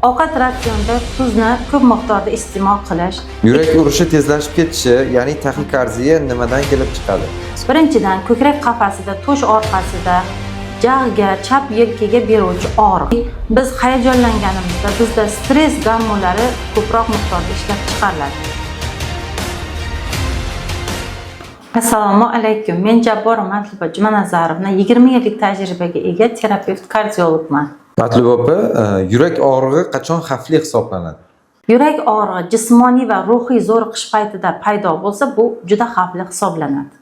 Ovqat ratsionida tuzni ko'p miqdorda iste'mol qilish. Yurak urishi tezlashib ketishi, ya'ni taxikardiya nimadan kelib chiqadi? Birinchidan, ko'krak qafasida, to'sh orqasida, jag'ga, chap yelkaga beruvchi og'riq. Biz hayajonlanganimizda bizda stress gormonlari ko'proq miqdorda ishlab chiqariladi. Assalomu alaykum. Men Jabborova Matluba Jumanazarovna, 20 yillik tajribaga ega terapevt kardiologman. Matluba opa, yurak og'rig'i qachon xavfli hisoblanadi? Yurak og'rig'i jismoniy va ruhiy zo'riqish paytida paydo bo'lsa, bu juda xavfli hisoblanadi.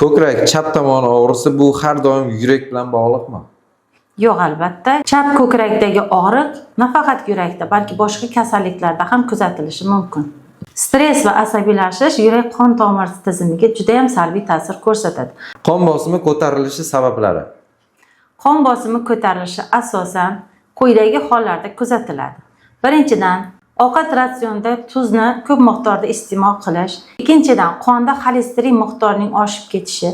Ko'krak chap tomoni og'risi bu har doim yurak bilan bog'liqmi? Yo'q, albatta. Chap ko'krakdagi og'riq nafaqat yurakda, balki boshqa kasalliklarda ham kuzatilishi mumkin. Stress va asabiylashish yurak qon tomir tizimiga juda ham salbiy ta'sir ko'rsatadi. Qon bosimi ko'tarilishi sabablari. Qon bosimi ko'tarilishi asosan quyidagi hollarda kuzatiladi. Birinchidan, ovqat ratsionida tuzni ko'p miqdorda iste'mol qilish. Ikkinchidan, qonda xolesterin miqdorining oshib ketishi.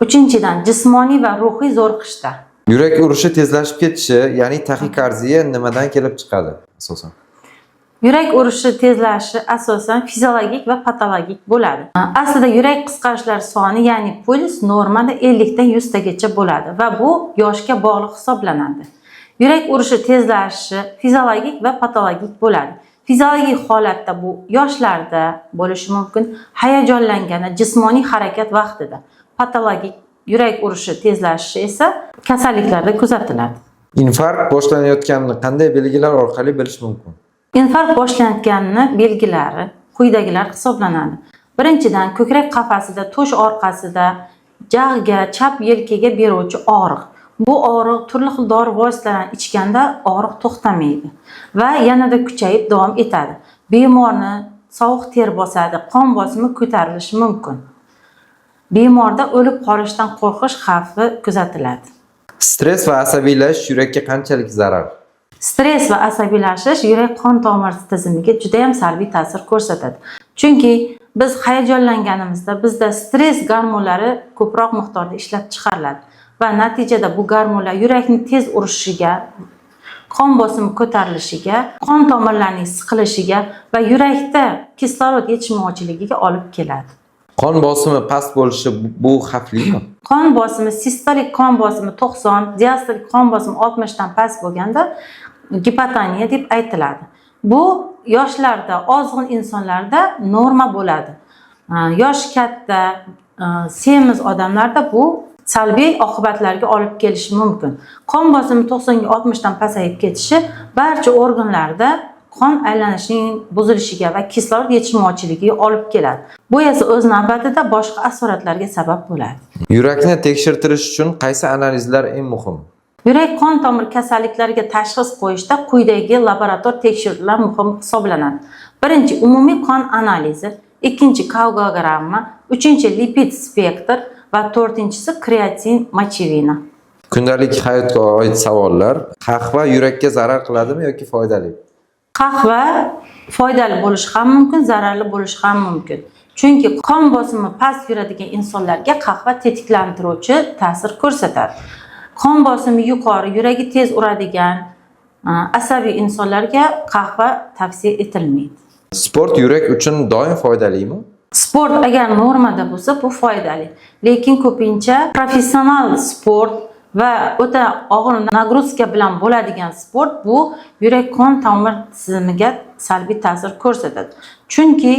Uchinchidan, jismoniy va ruhiy zo'riqishda. Yurak urishi tezlashib ketishi, ya'ni taxikardiya nimadan kelib chiqadi asosan? Yurak urishi tezlashishi asosan fiziologik va patologik bo'ladi. Aslida yurak qisqarishlar soni, ya'ni puls normada 50 dan 100 tagacha bo'ladi va bu yoshga bog'liq hisoblanadi. Yurak urishi tezlashishi fiziologik va patologik bo'ladi. Fiziologik holatda bu yoshlarda bo'lishi mumkin, hayajonlanganda, jismoniy harakat vaqtida. Patologik yurak urishi tezlashishi esa kasalliklarda kuzatiladi. Infarkt boshlanayotganini qanday belgilar orqali bilish mumkin? Infarkt boshlanayotganini belgilari quyidagilar hisoblanadi. Birinchidan, ko'krak qafasida, to'sh orqasida, jag'ga, chap yelkaga beruvchi og'riq. Bu og'riq turli xil dori vositalarini ichganda og'riq to'xtamaydi va yanada kuchayib davom etadi. Bemorni sovuq ter bosadi, qon bosimi ko'tarilishi mumkin. Bemorda o'lib qolishdan qo'rqish xavfi kuzatiladi. Stress va asabiylashish yurakka qanchalik zarar? Stress va asabiylashish yurak qon tomir tizimiga juda ham salbiy ta'sir ko'rsatadi. Chunki biz hayajonlanganimizda bizda stress gormonlari ko'proq miqdorda ishlab chiqariladi va natijada bu gormonlar yurakni tez urishiga, qon bosimi ko'tarilishiga, qon tomirlarining siqilishiga va yurakda kislorod yetishmovchiligiga olib keladi. Qon bosimi past bo'lishi bu xavflimi? Qon bosimi, sistolik qon bosimi 90, diastolik qon bosimi 60 dan past bo'lganda gipotoniya deb aytiladi. Bu yoshlarda, ozg'in insonlarda norma bo'ladi. Yoshi katta, semiz odamlarda bu salbiy oqibatlarga olib kelishi mumkin. Qon bosimi 90 ga 60 dan pasayib ketishi barcha organlarda qon aylanishining buzilishiga va kislorod yetishmovchiligiga olib keladi. Bu esa o'z navbatida boshqa asoratlarga sabab bo'ladi. Yurakni tekshirtirish uchun qaysi analizlar eng muhim? Yurak qon tomir kasalliklariga tashxis qo'yishda quyidagi laborator tekshiruvlar muhim hisoblanadi. Birinchi, umumiy qon analizi, ikkinchi, koagulogramma, uchinchi, lipid spektr va to'rtinchisi, kreatin мочевина. Kundalik hayotga oid savollar. Qahva yurakka zarar qiladimi yoki foydali? Qahva foydali bo'lishi ham mumkin, zararli bo'lishi ham mumkin. Chunki qon bosimi past yuradigan insonlarga qahva tetiklantiruvchi ta'sir ko'rsatadi. Qon bosimi yuqori, yuragi tez uradigan, asabiy insonlarga qahva tavsiya etilmaydi. Sport yurak uchun doim foydalimi? Sport agar normada bo'lsa, bu foydali. Lekin ko'pincha professional sport va o'ta og'ir нагрузка bilan bo'ladigan sport bu yurak qon tomir tizimiga salbiy ta'sir ko'rsatadi. Chunki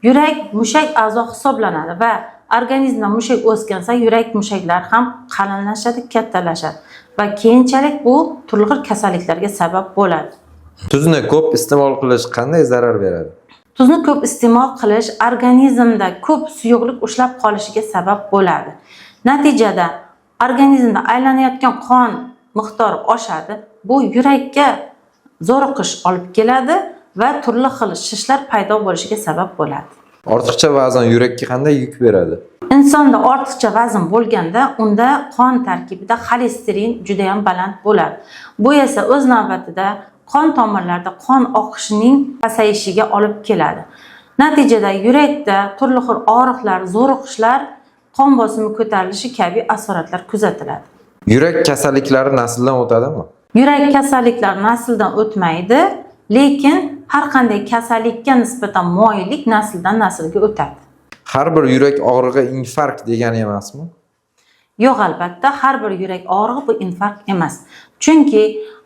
yurak mushak a'zo hisoblanadi va organizmda mushak o'sgan sayin yurak mushaklari ham qalinlashadi, kattalashadi va keyinchalik bu turli xil kasalliklarga sabab bo'ladi. Tuzni ko'p iste'mol qilish qanday zarar beradi? Tuzni ko'p iste'mol qilish organizmda ko'p suyuqlik ushlab qolishiga sabab bo'ladi. Natijada organizmda aylanayotgan qon miqdori oshadi. Bu yurakka zo'riqish olib keladi va turli xil shishlar paydo bo'lishiga sabab bo'ladi. Ortiqcha vazn yurakka qanday yuk beradi? Insonda ortiqcha vazn bo'lganda unda qon tarkibida xolesterin juda ham baland bo'ladi. Bu esa o'z navbatida qon tomirlarida qon oqishining pasayishiga olib keladi. Natijada yurakda turli xil og'riqlar, zo'riqishlar, qon bosimi ko'tarilishi kabi asoratlar kuzatiladi. Yurak kasalliklari nasldan o'tadimi? Yurak kasalliklari nasldan o'tmaydi. Lekin har qanday kasallikka nisbatan moyillik nasldan naslga o'tadi. Har bir yurak og'rig'i infarkt degani emasmi? Yo'q, albatta, har bir yurak og'rig'i bu infarkt emas. Chunki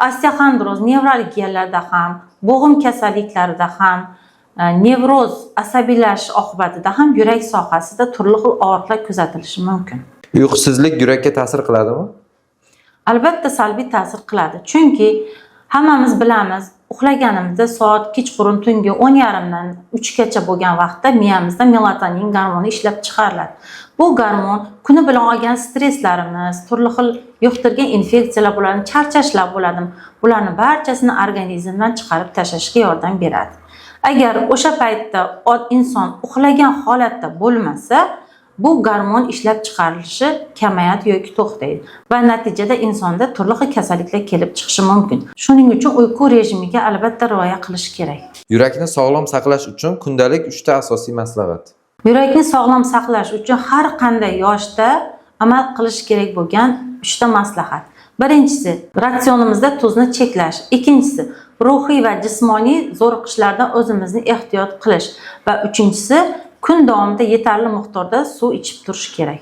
osteoxondroz, nevralgiyalarda ham, bo'g'im kasalliklarida ham, nevroz, asabiylashish oqibatida ham yurak sohasida turli xil og'riqlar kuzatilishi mumkin. Uyqusizlik yurakka ta'sir qiladimi? Albatta, salbiy ta'sir qiladi. Chunki hammamiz bilamiz, uxlaganimizda soat kechqurun tungi 10:30dan 3gacha bo'lgan vaqtda miyamizda melatonin gormoni ishlab chiqariladi. Bu gormon kuni bilan olgan stresslarimiz, turli xil yuqtirgan infeksiyalar bo'ladi, charchashlar bo'ladi. Bularni barchasini organizmdan chiqarib tashlashga yordam beradi. Agar o'sha paytda inson uxlagan holatda bo'lmasa, bu gormon ishlab chiqarilishi kamayadi yoki to'xtaydi va natijada insonda turli xil kasalliklar kelib chiqishi mumkin. Shuning uchun uyqu rejimiga albatta rioya qilish kerak. Yurakni sog'lom saqlash uchun kundalik 3 ta asosiy maslahat. Yurakni sog'lom saqlash uchun har qanday yoshda amal qilish kerak bo'lgan 3 ta maslahat. Birinchisi, ratsionimizda tuzni cheklash. Ikkinchisi, ruhiy va jismoniy zo'riqishlardan o'zimizni ehtiyot qilish va uchinchisi, kun davomida yetarli miqdorda suv ichib turish kerak.